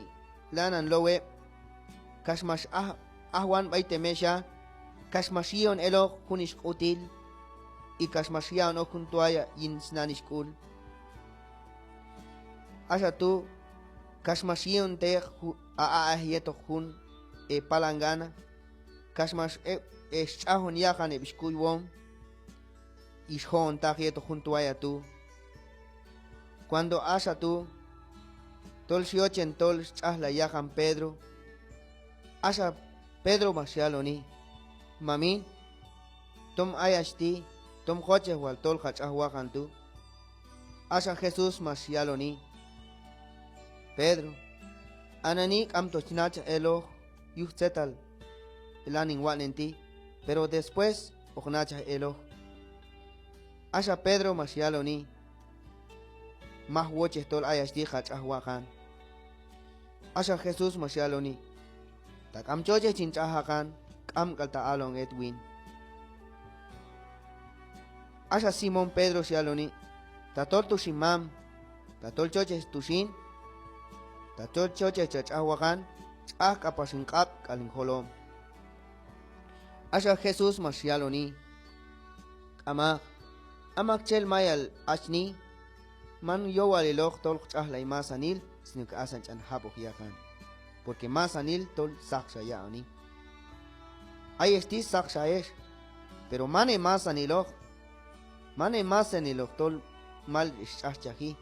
lanan low heb', kax max aj, ajwan b'ay te mexha, kax max yi'on eloq jun ix q'util, y kax max ya'on ok jun toalla yin snan ix k'ul. Axa tu' kax max yi'onteq ju-, a, a, a yetoq jun, eh, palangana, kax max heb', eh, xch'ajon yaqan heb' ix kuywom, ix jo'ontaq yetoq jun toalla tu'. Cuando axa tu' tol xyochen tol xtx'ajlay yaqan Pedro, axa Pedro max yaloni: Mamin, tom ayach ti', tom jochej wal tol hach aj waqan tu'. Axa Jesús max yaloni: Pedro, a nani k'amto chi nachaj eloq yuj tzetal lanan hin watx'nen ti', pero después hoq nachaj eloq. Axa Pedro max yaloni: Maj wochej tol ayach ti' hach aj waqan. Axa Jesús max yaloni: Ta k'am chochej chin tx'aj aqan, k'am k'al ta' alon het win. Axa Simón Pedro xyaloni: Tatol tu' xin mam, tatol chochej tu' xin, tatol chochej chach aj waqan, tx'aj k'apax hin q'ab' k'al hin jolom. Axa Jesús max yaloni: K'amaq, a maktxel mayal hachni, man yowaliloq tol hoq tx'ajlay masanil, sino que asan ch'an jab'oq yaqan. Porque masanil tol saqxa ya'oni. Ayex ti' saqxa ex, pero man hemasaniloj, man hemasaniloj tol mal ex tx'ajchaji.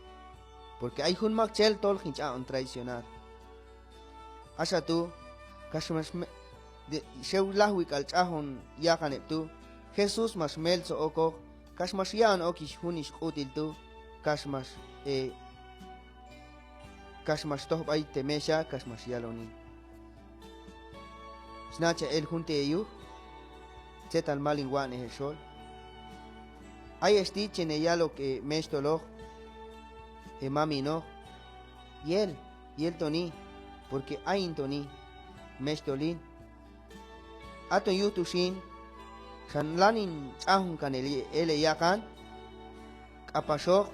Porque ay jun maktxel tol hin ch'aq'on traicionar. Axa tu', kax max me-, de, xew lajwi k'al tx'ajon yaqan heb' tu', Jesús max meltzoj okoq, kax max ya'on ok ix jun ix q'util tu', kax max, eh, kax max toj b'ay te mexha, kax max yaloni: Chi nachaj el jun ti' heyuj tzetal mal hin watx'nej hexol. Ayex ti' chin heyal ok hemexhtoloq, hemaminoq: Yel, yel toni, porque ayin toni, mexhtol hin. Haton yuj tu' xin, xan lanan hin tx'ajon kan el, el heyaqan, k'apaxoq,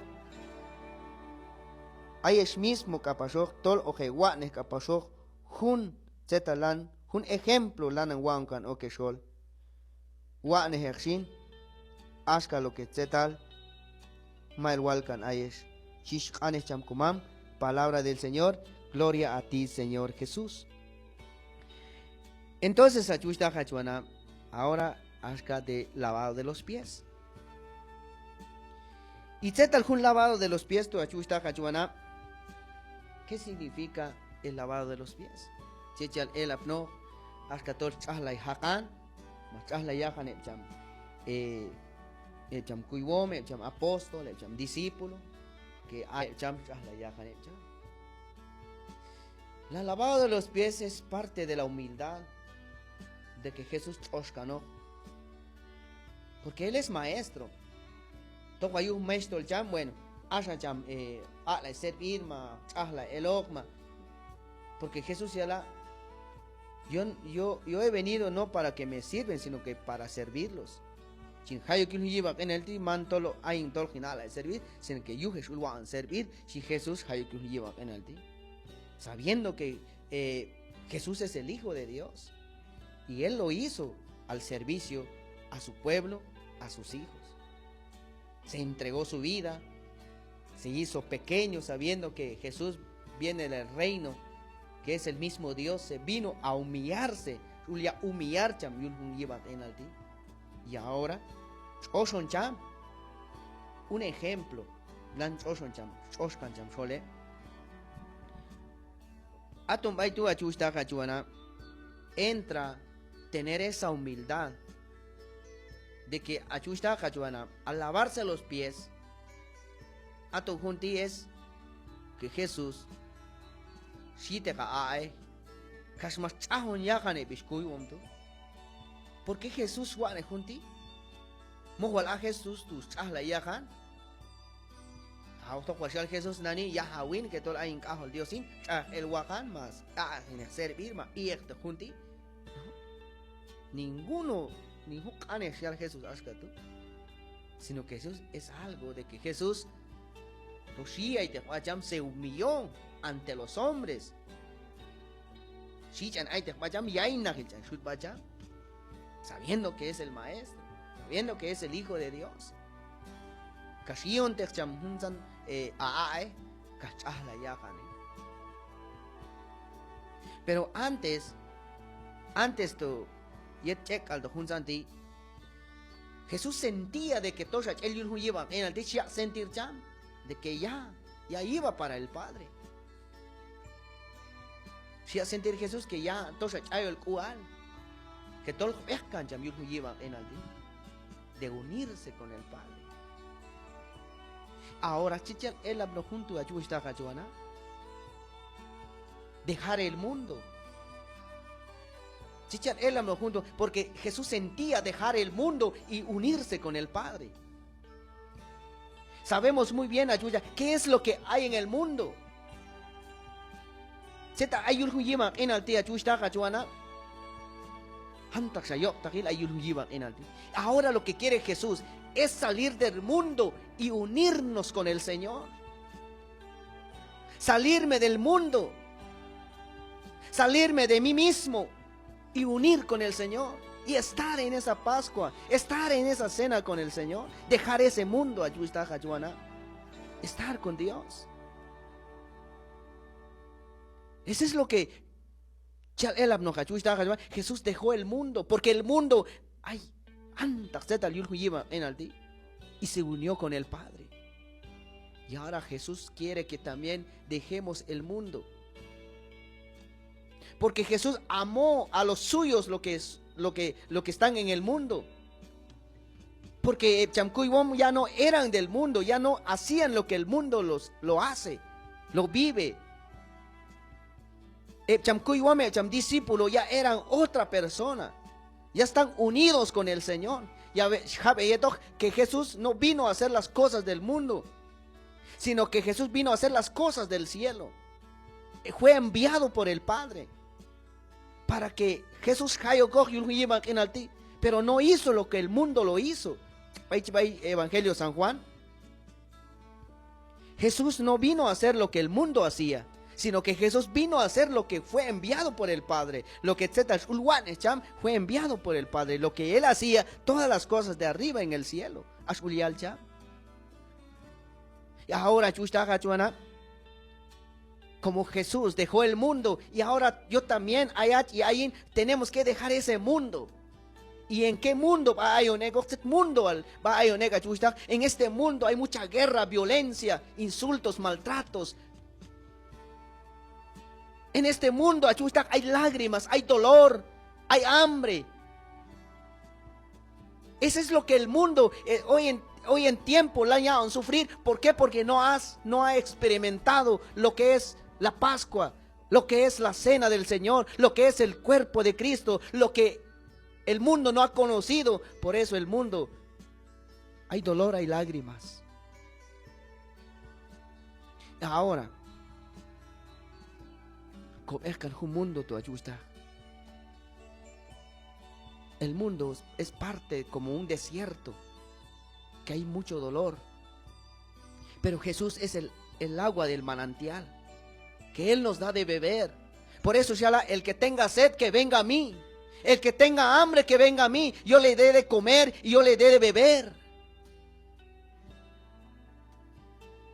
ayex mismo k'apaxoq, tol hoq hewatx'nej k'apaxoq jun tzetal lan, jun ejemplo lanan wa'on kan ok hexol. Watx'nej ek' xin, axka lo que tzetal mayal wal kan ayex, xhi sq'anej cham komam. Palabra del Señor, gloria a ti, Señor Jesús. Entonces, hach wuxhtaq, hach wanab', ahora axka de lavado de los pies. Y tzetal jun lavado de los pies tu', hach wuxhtaq, hach wanab', ¿qué significa el lavado de los pies? Tzet chi yal elapnoq, axka tol tx'ajlay jaqan, max tx'ajlay yaqan heb' cham, eh, heb' cham kuywom, heb' cham apóstol, heb' cham discípulo, que a heb' cham tx'ajlay yaqan heb' cham. La lavada de los pies es parte de la humildad, de que Jesús tx'ox kanoq. Porque él es maestro. Tok wal yuj mexhtol cham, bueno, axa cham, eh, aq'lay servir ma tx'ajlay eloq ma. Porque Jesús yala', yo, yo, yo he venido no para que me sirven, sino que para servirlos. Chin jay ok yul jun yib'an q'inal ti', man tol ayin tol hin aq'lay servir, sino que yuj hex ul waq'on servir, xhi Jesús jay ok yul jun yib'an q'inal ti'. Sabiendo que, eh, Jesús es el Hijo de Dios. Y él lo hizo al servicio a su pueblo, a sus hijos. Se entregó su vida, se hizo pequeño sabiendo que Jesús viene del reino, que es el mismo Dios, se vino a humillarse, ul ya' humillar cham yul jun yib'an q'inal ti'. Y ahora, tx'oxon cham, un ejemplo, lan tx'oxon cham, tx'oxkan cham xol heb'. Aton b'ay tu' hach wuxhtaq hach wanab', entra tener esa humildad de que hach wuxhtaq hach wanab', al lavarse los pies, aton jun ti' es que Jesús xyiteq a aq'ej kax max tx'ajon yaqan heb' ix kuywom tu'. ¿Por qué Jesús watx'nej jun ti'? Moj wal a Jesús tu' stx'ajlay yaqan. Aw, tok wal xyal Jesús nani, yajaw hin que tol ayin k'ajol Dios hin, tx'aj el waqan, ma aq'ejineq servir, ma i'ekteq jun ti'. Ninguno, ningún q'anej xyal Jesús axka tu'. Sino que Jesús es algo de que Jesús, tol xhi ayteq sb'a cham, se humilló ante los hombres. Xhi ch'an ayteq sb'a cham, yaynaqil ch'an xyut sb'a cham. Sabiendo que es el maestro, sabiendo que es el Hijo de Dios. Kax yi'onteq cham juntzan, eh, a aq'ej, kax tx'ajlay yaqan heb'. Pero antes, antes to yet ch'ek'k'altoq juntzan ti', Jesús sentía de que toxa ch'el yul jun yib'an q'inal ti', xyaq' sentir cham de que ya, ya iba para el Padre. Xyaq' sentir Jesús que ya toxa ch'ayol k'ual, que tol b'eqkan cham yul jun yib'an q'inal ti', de unirse con el Padre. Ahora, tzet chi yal elapnoq jun tu' hach wuxhtaq hach wanab'. Dejar el mundo. Tzet chi yal elapnoq jun tu', porque Jesús sentía dejar el mundo y unirse con el Padre. Sabemos muy bien, hach wuxhtaq, qué es lo que hay en el mundo. Tzet ay yul jun yib'an q'inal ti' hach wuxhtaq hach wanab'. Jantaqxa yoq'taqil ay yul jun yib'an q'inal ti'. Ahora lo que quiere Jesús es salir del mundo y unirnos con el Señor. Salirme del mundo. Salirme de mí mismo y unir con el Señor. Y estar en esa Pascua, estar en esa cena con el Señor. Dejar ese mundo, hach wuxhtaq hach wanab'. Estar con Dios. Eso es lo que chi yal elapnoq hach wuxhtaq hach wanab'. Jesús dejó el mundo, porque el mundo ay jantaq tzetal yul jun yib'an q'inal ti', y se unió con el Padre. Y ahora Jesús quiere que también dejemos el mundo. Porque Jesús amó a los suyos, lo que es, lo que, lo que están en el mundo. Porque, eh, heb' cham kuywom ya no eran del mundo, ya no hacían lo que el mundo los, lo hace, lo vive. Heb' cham kuywom, heb' cham discípulo ya eran otra persona. Ya están unidos con el Señor. Ya ve, jab'e yetoq que Jesús no vino a hacer las cosas del mundo, sino que Jesús vino a hacer las cosas del cielo. Fue enviado por el Padre para que Jesús jay okoq yul jun yib'an q'inal ti', pero no hizo lo que el mundo lo hizo. B'ay, b'ay Evangelio San Juan. Jesús no vino a hacer lo que el mundo hacía, sino que Jesús vino a hacer lo que fue enviado por el Padre. Lo que tzetal xul watx'nej cham fue enviado por el Padre. Lo que él hacía, todas las cosas de arriba en el cielo. Ax ul yal cham. Y ahora, hach wuxhtaq hach wanab', como Jesús dejó el mundo, y ahora yo también, ayach y ayin, tenemos que dejar ese mundo. ¿Y en qué mundo b'ay ayon ek'oq? ¿Tzet mundoal b'ay ayon ek', hach wuxhtaq? En este mundo hay mucha guerra, violencia, insultos, maltratos. En este mundo, hach wuxhtaq, hay lágrimas, hay dolor. Hay hambre. Eso es lo que el mundo, eh, hoy en, hoy en tiempo la han yaq'on sufrir. ¿Por qué? Porque no has, no ha experimentado lo que es la Pascua, lo que es la cena del Señor, lo que es el cuerpo de Cristo, lo que el mundo no ha conocido. Por eso el mundo, hay dolor, hay lágrimas. Ahora, kob'ej kan jun mundo tu' hach wuxhtaq. El mundo es parte como un desierto, que hay mucho dolor. Pero Jesús es el, el agua del manantial, que Él nos da de beber. Por eso, inshallah, el que tenga sed, que venga a mí. El que tenga hambre, que venga a mí. Yo le dé de comer y yo le dé de beber.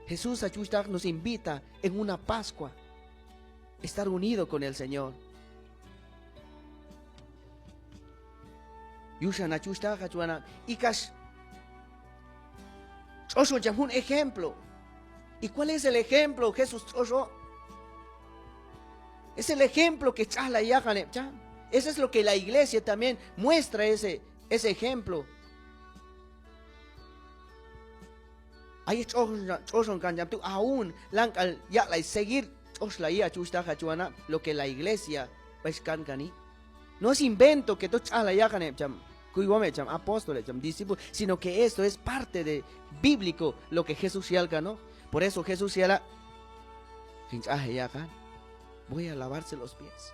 Jesús hach wuxhtaq nos invita en una Pascua estar unido con el Señor. Yuxan hach wuxhtaq, hach wanab', y kax tx'oxon cham jun ejemplo. ¿Y cuál es el ejemplo Jesús tx'oxo? Es el ejemplo que tx'ajlay yaqan heb' cham. Eso es lo que la iglesia también muestra, ese, ese ejemplo. Ay tx'oxon, tx'oxon kan cham tu', aún lanan k'al yaq'lay seguir tx'oxlayi, hach wuxhtaq, hach wanab', lo que la iglesia b'ay kankan. No es invento que tol tx'ajlay yaqan heb' cham kuywom, heb' cham apóstol, heb' cham discípulo, sino que esto es parte de bíblico, lo que Jesús yal kanoq. Por eso Jesús yala': Hoqin tx'aj heyaqan, voy a lavarse los pies.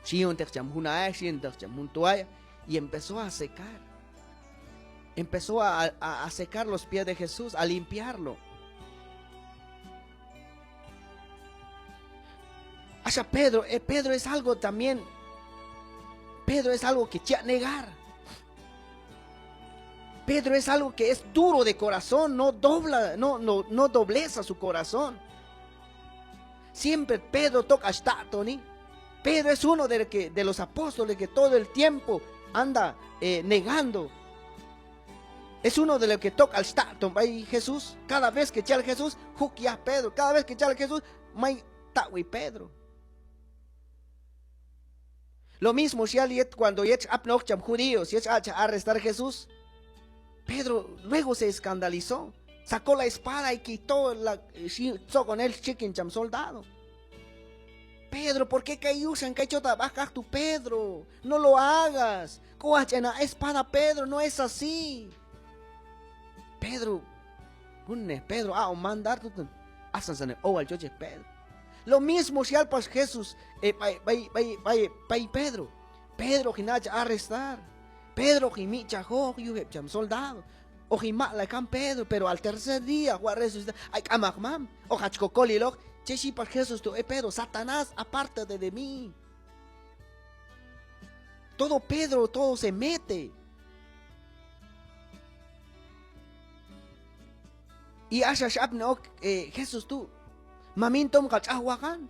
Xi'onteq cham jun a'ej, xi'onteq cham jun toalla, y empezó a secar. Empezó a, a, a secar los pies de Jesús, a limpiarlo. Axa Pedro, eh, Pedro es algo también, Pedro es algo que chi yaq' negar. Pedro es algo que es duro de corazón, no dobla, no, no, no dobleza su corazón. Siempre Pedro tok'al chi taq'toni. Pedro es uno de que, de los apóstoles que todo el tiempo anda, eh, negando. Es uno de los que tok'al chi taq'ton b'ay Jesús. Cada vez que chi yal Jesús, juk yaj Pedro. Cada vez que chi yal Jesús, may taq'wi Pedro. Lo mismo xyal yet cuando yet x'apnoq cham judíos, yet x'aq'chaj arrestar Jesús. Pedro luego se escandalizó. Sacó la espada y quitó la, eh, xi-, tzok'onel xchikin cham soldado. Pedro, ¿por qué kay yuxan, kay chot ha b'aj kaqtu', Pedro? No lo hagas. K'uaj ch'en ha espada, Pedro, no es así. Pedro, junnej Pedro aq'on mandar, tuton asan sane owal chi yochej Pedro. Lo mismo xyal pax Jesús, eh, b'ay, b'ay, b'ay, b'ay, b'ay Pedro. Pedro hoqin nachaj arrestar. Pedro hoqin mitx'chajoq yuj heb' cham soldado. Hoqin maq'lay kan Pedro, pero al tercer día hoq waq' resucitar. Ay, k'amaq mam, hoq hach kokoliloq. Chi xhi pax Jesús tu': Eh, Pedro, Satanás, apártate de mí. Todo Pedro, todo se mete. Y axa x'apni ok, eh, Jesús tu': Mamin, tom hoq ha tx'aj waqan.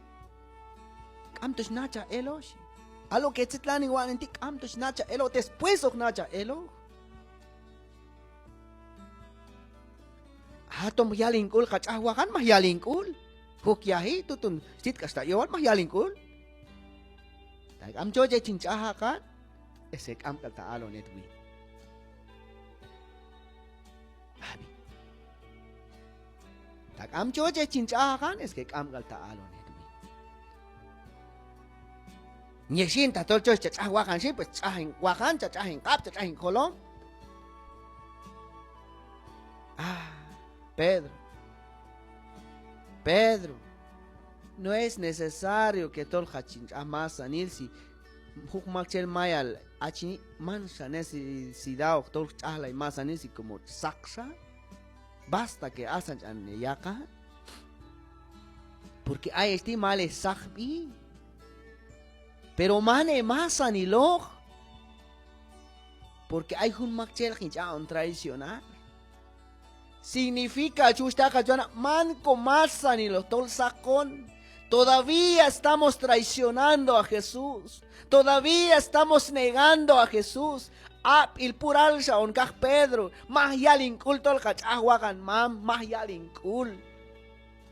K'amto chi nachaj eloq, xhi. A lo que tzet lanan hin wa'nen ti', k'amto chi nachaj eloq, después hoq nachaj eloq. Haton yal hin k'ul hoq ha tx'aj waqan, maj yal hin k'ul. Juk yaji, tuton tit k'ax ta yowal, maj yal hin k'ul. Ta k'am chi yochej chin tx'aj haqan, es que k'am k'al ta' halon het win. Ab'i. Ta k'am chi yochej chin tx'aj haqan, es que k'am k'al ta' halon het win. Yet xin tatol chi yochej cha tx'aj waqan xin, pues tx'aj hin waqan, cha tx'aj hin q'ab', cha tx'aj hin jolom. Ah, Pedro. Pedro, no es necesario que tol hoq hach hin tx'aj masanil si jun maktxel mayal hach hin, manxa necesidad ok tol hoq tx'ajlay masanil si como saqxa. Basta que asan ch'an heyaqan. Porque ayex ti' mal hesaqb'i. Pero man hemasaniloq. Porque ay jun maktxel hoq hin ch'aq'on traicionar. Significa, hach wuxhtaq, hach wanab', man komasaniloq tol saqon. Todavía estamos traicionando a Jesús. Todavía estamos negando a Jesús. Ab'il puralxa on kaq Pedro. Maj yal hin k'ul tol hoq ha tx'aj waqan mam, maj yal hin k'ul.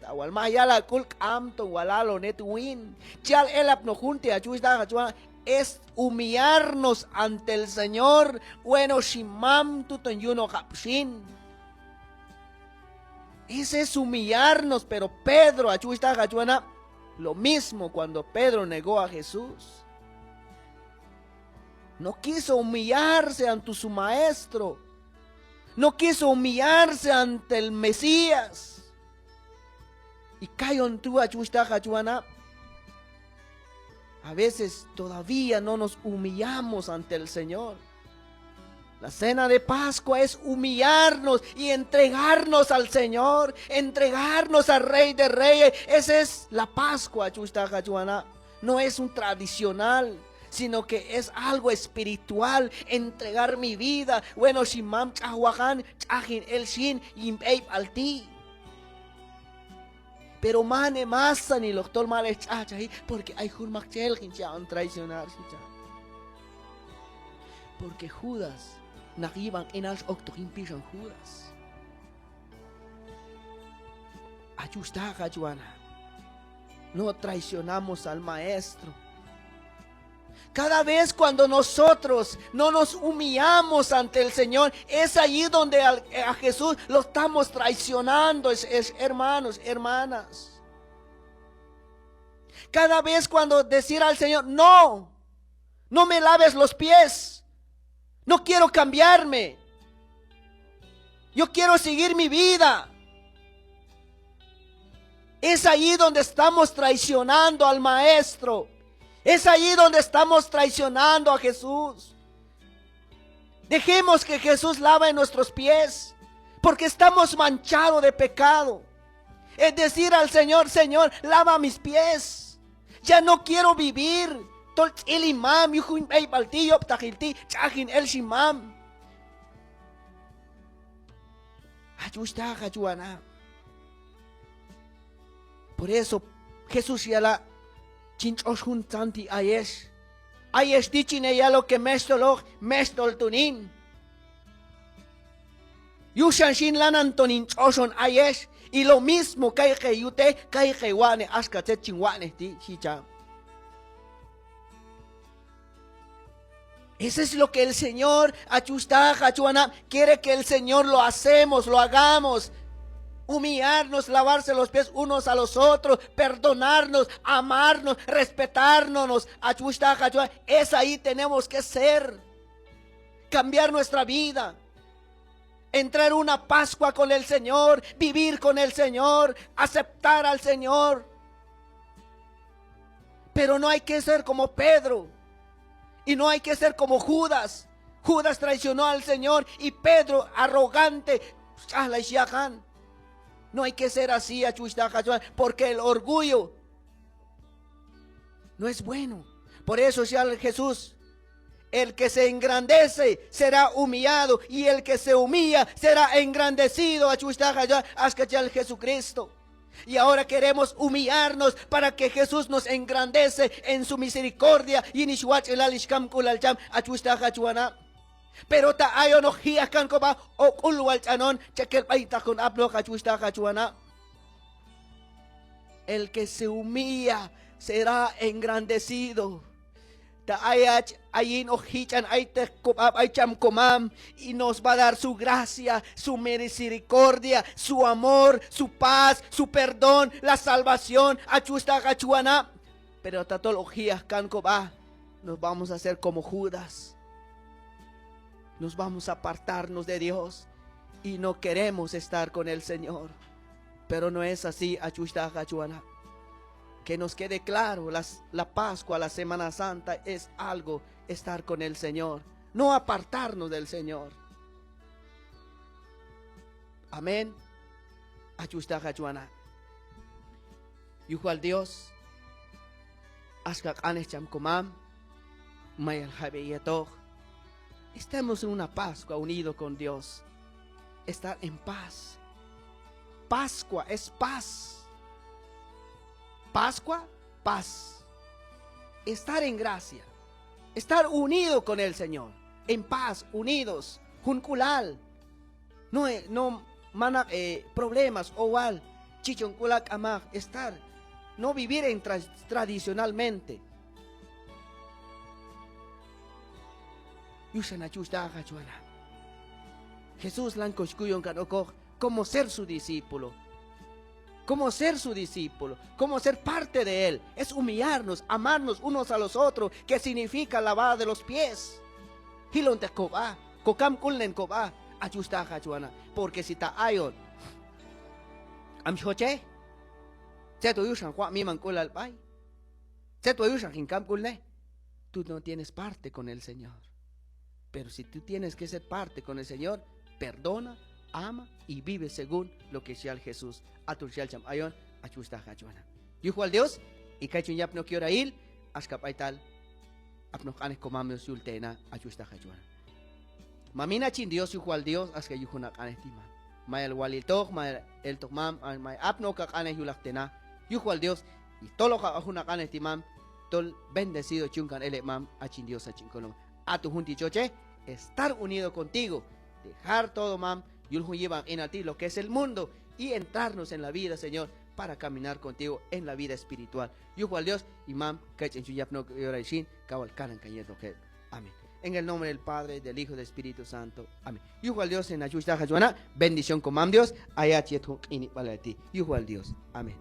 Ta wal maj yal ha k'ul, k'amto wal halon het win. Chi yal elapnoq jun ti', hach wuxhtaq, hach wanab', es humillarnos ante el Señor. Bueno, xin mam, tuton yunojab' xin. Ese es humillarnos, pero Pedro, hach wuxhtaq, hach wanab', lo mismo cuando Pedro negó a Jesús. No quiso humillarse ante su maestro. No quiso humillarse ante el Mesías. Y kayon tu', hach wuxhtaq, hach wanab', a veces todavía no nos humillamos ante el Señor. La cena de Pascua es humillarnos y entregarnos al Señor, entregarnos al Rey de Reyes. Esa es la Pascua, hach wuxhtaq, hach wanab'. No es un tradicional, sino que es algo espiritual, entregar mi vida. Bueno, xin mam, tx'aj waqan, tx'aj hin el xin yin b'eyb'al ti'. Pero man heb' masanil hoq tol mal hej tx'ajchaji, porque ay jun maktxel hin chi aq'on traicionar, xhi cham. Porque Judas, naq yib'an q'inal x'oktoq yin pixan Judas. Hach wuxhtaq, hach wanab', no traicionamos al maestro. Cada vez cuando nosotros no nos humillamos ante el Señor, es allí donde al, a Jesús lo estamos traicionando, es, es, hermanos, hermanas. Cada vez cuando decir al Señor: "No, no me laves los pies, no quiero cambiarme, yo quiero seguir mi vida". Es allí donde estamos traicionando al Maestro. Es allí donde estamos traicionando a Jesús. Dejemos que Jesús lave nuestros pies, porque estamos manchados de pecado. Es decir al Señor: "Señor, lava mis pies. Ya no quiero vivir tol tz'il hin mam yuj jun b'eyb'al ti', yob'taqil ti', tx'aj hin el xin mam". Hach wuxhtaq, hach wanab'. Por eso Jesús yala': "Chin tx'ox juntzan ti' ayex. Ayex ti' chin heyal ok hemexhtoloq, mexhtol tun hin. Yuxan xin lanan ton hin tx'oxon ayex, y lo mismo kay heyute, kay hewa'ne axka tzet chin wa'nej ti'", xhi cham. Eso es lo que el Señor, hach wuxhtaq, hach wanab', quiere que el Señor lo hacemos, lo hagamos. Humillarnos, lavarse los pies unos a los otros, perdonarnos, amarnos, respetarnos, hach wuxhtaq, hach wanab'. Es ahí tenemos que ser. Cambiar nuestra vida. Entrar una Pascua con el Señor, vivir con el Señor, aceptar al Señor. Pero no hay que ser como Pedro. Y no hay que ser como Judas. Judas traicionó al Señor y Pedro, arrogante, tx'ajlay xyaqan. No hay que ser así, hach wuxhtaq, hach wanab', porque el orgullo no es bueno. Por eso xyal Jesús: "El que se engrandece será humillado, y el que se humilla será engrandecido", hach wuxhtaq, hach wanab', axka chi yal Jesucristo. Y ahora queremos humillarnos para que Jesús nos engrandece en su misericordia, yin ix watx'ilal, ix kamk'ulal cham, hach wuxhtaq, hach wanab'. Pero ta ayon hoq ji'aj kan kob'a, hoq k'ul wal ch'an on, txekel b'aytaq kon apnoq, hach wuxhtaq, hach wanab'. El que se humilla será engrandecido. Ta ayach, ayin hoq jich'an ayteq kob'a b'ay cham komam, y nos va a dar su gracia, su misericordia, su amor, su paz, su perdón, la salvación, hach wuxhtaq, hach wanab'. Pero tatol hoq ji'aj kan kob'a, nos vamos a hacer como Judas. Nos vamos a apartarnos de Dios y no queremos estar con el Señor. Pero no es así, hach wuxhtaq, hach wanab'. Que nos quede claro, las, la Pascua, la Semana Santa es algo, estar con el Señor, no apartarnos del Señor. Amén. Hach wuxhtaq, hach wanab'. Yuj wal Dios, axka q'anej cham komam, mayal jab'e' yetoq. Estemos en una Pascua unido con Dios. Estar en paz. Pascua es paz. Pascua, paz. Estar en gracia. Estar unido con el Señor. En paz, unidos. Junk'ulal. No, eh, no, manaq, eh, problemas, owal, chichonk'ulal k'amaq, estar, no vivir en tra-, tradicionalmente. Yuxan hach wuxhtaq, hach wanab'. Jesús lanan ko xkuyon kan okoq como ser su discípulo. Como ser su discípulo, como ser parte de él, es humillarnos, amarnos unos a los otros, que significa lavada de los pies. Jilonteq kob'a, kokamk'ulnen kob'a, hach wuxhtaq, hach wanab'. Porque si ta ayon k'am chi jochej, tzet wal yuxan hoq waq' mimank'ulal b'ay, tzet wal yuxan hoq hin kamk'ulnej, tú no tienes parte con el Señor. Pero si tú tienes que ser parte con el Señor, perdona, ama y vive según lo que xyal Jesús. Haton xyal cham ayon, hach wuxhtaq, hach wanab'. Yuj wal Dios, y kay chun yapni ok yorail, axka b'aytal apnoq q'anej komam Dios yul te na, hach wuxhtaq, hach wanab'. Mamin, hach hin Dios, yuj wal Dios, axka yuj jun haq'anej ti' mam. Mayal wal iltoq, mayal eltoq mam, mayal apni ok haq'anej yulaq te na, yuj wal Dios, y toloq jun haq'anej ti' mam, tol bendecido chi yun kan el heb' mam, hach hin Dios, hach hin Kolom. Haton jun ti' chi hochej, estar unido contigo, dejar todo mam, yul jun yib'an q'inal ti', lo que es el mundo, y entrarnos en la vida, Señor, para caminar contigo en la vida espiritual. Yuj wal Dios, y mam, kay ch'en chun yapni ok yorail xin, kaw wal kanan kan yetoq heb'. Amén. En el nombre del Padre, del Hijo, del Espíritu Santo. Amén. Yuj wal Dios, hach wuxhtaq, hach wanab', bendición komam Dios hayach yet jun q'inib'alil ti'. Yuj wal Dios. Amén.